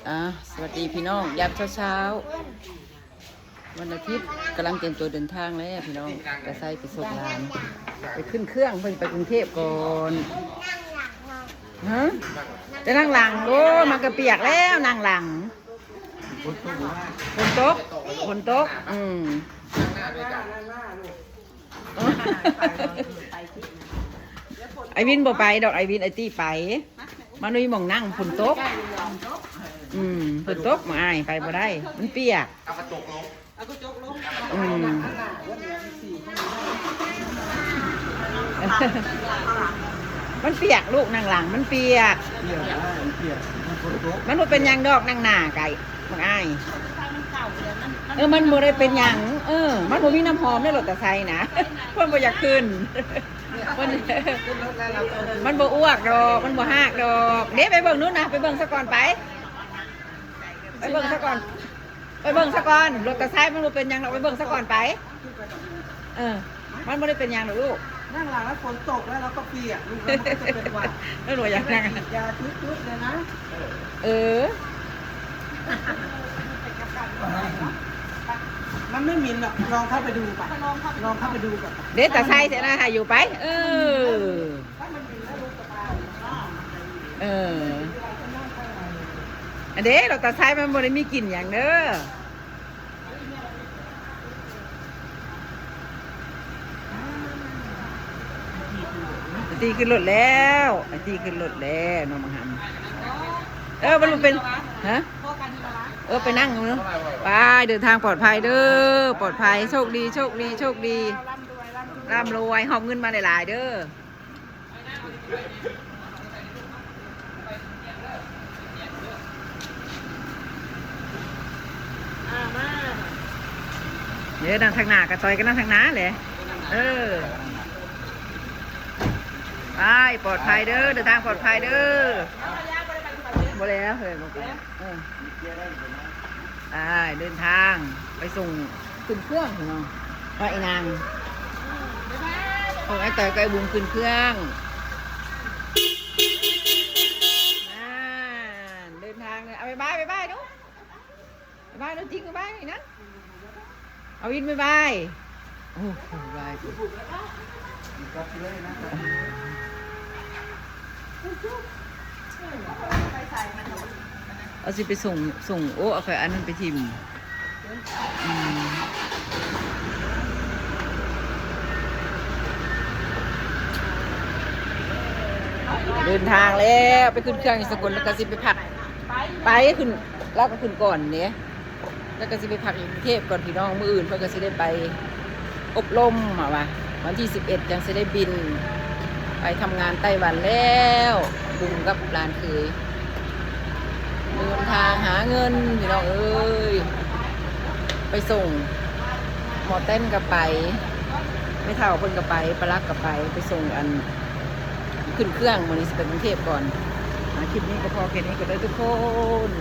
ອ່າ ສະຫວັດດີພີ່ນ້ອງ ຍາມເຊົ້າໆ ວັນອາທິດ ກຳລັງຕຽມຕົວເດີນທາງແລ້ວພີ່ນ້ອງ. ຕາໄຊໄປສົ່ງຫຼານ ໄປຂຶ້ນເຄື່ອງ ເພິ່ນໄປກຸງເທບກ່ອນ. ຮະ? ຈະນັ່ງຫຼັງ. ໂອ້ ມັນກະປຽກແລ້ວ ນັ່ງຫຼັງ. ຝົນຕົກ ຝົນຕົກ. ອືມ. ໄອວິນບໍ່ໄປດອກ ໄອວິນ ໄອຕີໄປ. ມັນບໍ່ມີໝ່ອງນັ່ງ ຝົນຕົກ. ອືມ ຝົນຕົກ ໝ່ອງອ້າຍໄປບໍ່ໄດ້ ມັນປຽກ. ເອົາກະຈົກລົງ ເອົາກະຈົກລົງ. ອືມ ມັນປຽກລູກ ນັ່ງຫຼັງມັນປຽກ. ປຽກ ມັນປຽກ ມັນຝົນຕົກ. ມັນບໍ່ເປັນຫຍັງດອກ ນັ່ງໜ້າໄກ ໝ່ອງອ້າຍ. ເອີ ມັນບໍ່ໄດ້ເປັນຫຍັງ. ເອີ ມັນບໍ່ມີນ້ຳຫອມໃນລົດຕາໄຊນະ ເພິ່ນບໍ່ຢາກຂຶ້ນ. ມັນ ມັນບໍ່ອ້ວກດອກ ມັນບໍ່ຮາກດອກ. ເດ້ ໄປເບິ່ງນູ້ນນະ ໄປເບິ່ງສາກ່ອນໄປ. ໄປເບິ່ງສາກ່ອນ ໄປເບິ່ງສາກ່ອນ. ລົດຕາໄຊມັນບໍ່ເປັນຫຍັງດອກ ໄປເບິ່ງສາກ່ອນໄປ. ເອີ ມັນບໍ່ໄດ້ເປັນຫຍັງດອກລູກ. ນັ່ງຫຼັງແລ້ວຝົນຕົກແລ້ວ ແລ້ວກໍປຽກ ລູກ ແລ້ວມັນກໍຈະເປັນຫວັດ. ແລ້ວໜູຢາກນັ່ງ ສີດຢາຈຸດໆເລີຍນະ. ເອີ ມັນໄມ່ໝິ່ນດອກ ລອງເຂົ້າໄປດູກ່ອນ ລອງເຂົ້າໄປດູກ່ອນ. ເດ້ ຕາໄຊເສຍນະ ຖ້າຢູ່ໄປ. ເອີ ເອີ ອັນເດ້ ລົດຕາໄຊມັນບໍ່ໄດ້ມີກິ່ນຫຍັງເດີ. ໄອຕີຂຶ້ນລົດແລ້ວ ໄອຕີຂຶ້ນລົດແລ້ວ ນ້ອງບັງຫຳ. ເອີ ມັນບໍ່ເປັນ ຮະ? ເອີ ໄປນັ່ງຢູ່. ໄປ ເດີນທາງປອດໄພເດີ ປອດໄພ ໂຊກດີ ໂຊກດີ ໂຊກດີ ລ່ຳລວຍ ຫອບເງິນມາຫຼາຍໆເດີ. ເດີ ນັ່ງທາງໜ້າ ກະຕ້ອຍກະນັ່ງທາງໜ້າແຫຼະ. ເອີ ໄປ ປອດໄພເດີ ເດີນທາງປອດໄພເດີ. ບໍ່ແລ້ວເຮີ້ຍ ບໍ່ໄປ. ເອີ ໄປ ເດີນທາງໄປສົ່ງຂຶ້ນເຄື່ອງເນາະ ເອົາໄອ້ນາງ ເອົາໄອ້ເຕີຍກັບໄອ້ບຸມຂຶ້ນເຄື່ອງ. ນັ້ນ ເດີນທາງເລີຍ. ເອົາ ບາຍບາຍ ບາຍບາຍດູ ບາຍບາຍດູຈິງ ບາຍບາຍນີ້ນະ. ອາວິນ ບາຍບາຍ. ໂອ້ ບາຍບາຍ. ເອົາຊິໄປສົ່ງ ສົ່ງ ໂອ້ ເອົາໄປອັນນັ້ນໄປຖິ້ມ. ອືມ ເດີນທາງແລ້ວ ໄປຂຶ້ນເຄື່ອງຢູ່ສະກົນ ແລ້ວກໍຊິໄປພັກ ໄປຂຶ້ນ ລາວກໍຂຶ້ນກ່ອນເດ້. ແລ້ວກໍຊິໄປພັກຢູ່ກຸງເທບກ່ອນພີ່ນ້ອງ ມື້ອື່ນເພິ່ນກໍຊິໄດ້ໄປອົບຮົມ ວ່າ ວັນທີສິບເອັດຈັ່ງຊິໄດ້ບິນໄປທຳງານໄຕ້ຫວັນແລ້ວ ບຸມກັບຫຼານເຂີຍ ເດີນທາງຫາເງິນພີ່ນ້ອງເອີຍ. ໄປສົ່ງ ໝໍແຕນກໍໄປ ແມ່ເຖົ້າເພິ່ນກໍໄປ ປາລັກກໍໄປ ໄປສົ່ງອັນ ຂຶ້ນເຄື່ອງ ມື້ນີ້ຊິໄປກຸງເທບກ່ອນ. ອ່າ ຄລິບນີ້ກໍພໍແຄ່ນີ້ກ່ອນເດີທຸກຄົນ.